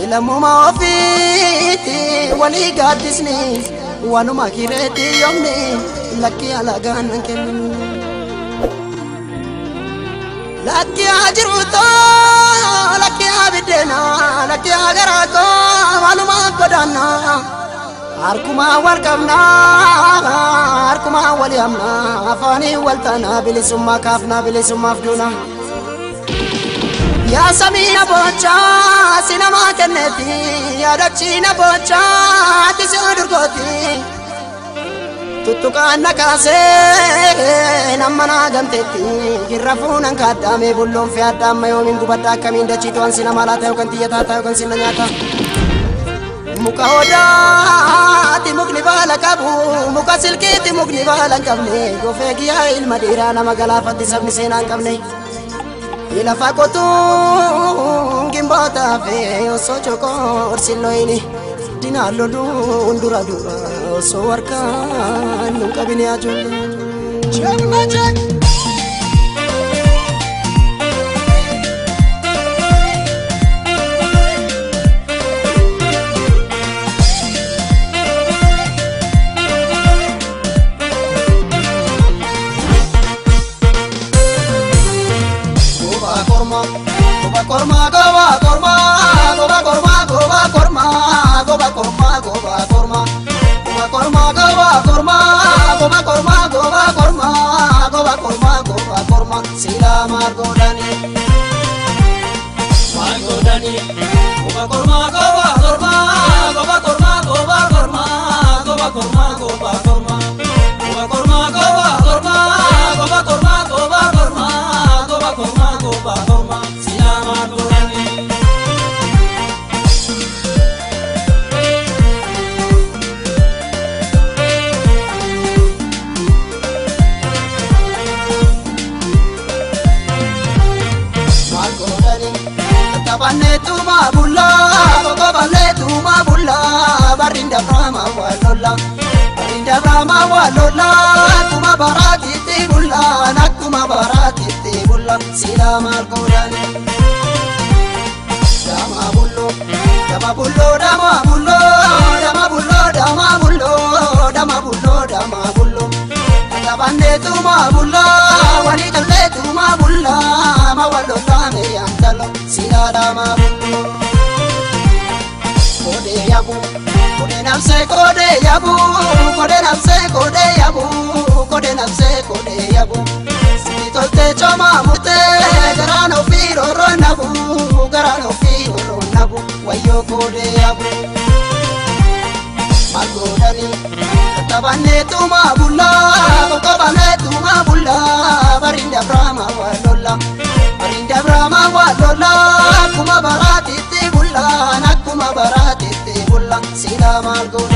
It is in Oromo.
Ilamuma ofiiti walii gaaddisni waanuma kireetti yoomni lakkii alagaan kennu. Lakkii ajiruutoo lakkii abiddeenaa lakkii agaraatoo waanuma godaannaa harkuma wal qabnaa harkuma wal yaamnaa afaanii wal taanaa bilisummaa kaafnaa bilisummaaf duunaa. Yaa samii bocha sinama kenneeti yaadachi na bocha ati si durgooti tuttuqaan na kaasee nama na gamteetti girra fuunan kaaddaame bulloon fi addaamma yoomiin gubadda akkamiin dachiitu an sinama laata yookaan xiyyataa ta'a yookaan sina nyaata. Muka odaati mukni baala qabu muka silkiitti mukni baala hin qabne gofee giyyaa ilma dhiiraa nama galaafatti sabni seenaa hin qabne. Lafa qotuun gimboota fi osoo chokoorsi loyini dinaan loluun dura dura osoo harkaan nu qabine ajoollee. Korma goba korma goba korma goba korma goba korma goba korma goba korma goba korma goba korma goba korma goba korma goba korma sila margodani margodani goba korma goba korma goba korma goba korma goba korma goba korma goba korma goba korma goba korma goba korma goba korma goba korma Barinda brahma walola kuma baratiti bulla nakuma baratiti bulla sila margodani dama bullo dama bullo dama bullo dama bullo dama bullo dama bullo dama bullo tabande tuma bulla wali talle tuma bulla ma walola me yantalo sila dama bullo kode yabu kode nafse kode yabu kode nafse kode yabu kode nafse kode yabu si tolte choma mute garano firo ronabu garano firo ronabu wayo kode yabu margodani tabanne tuma bulla tabanne tuma bulla barinda brahma walola barinda brahma walola kuma baratiti bulla nakuma baratiti bulla sila margodani.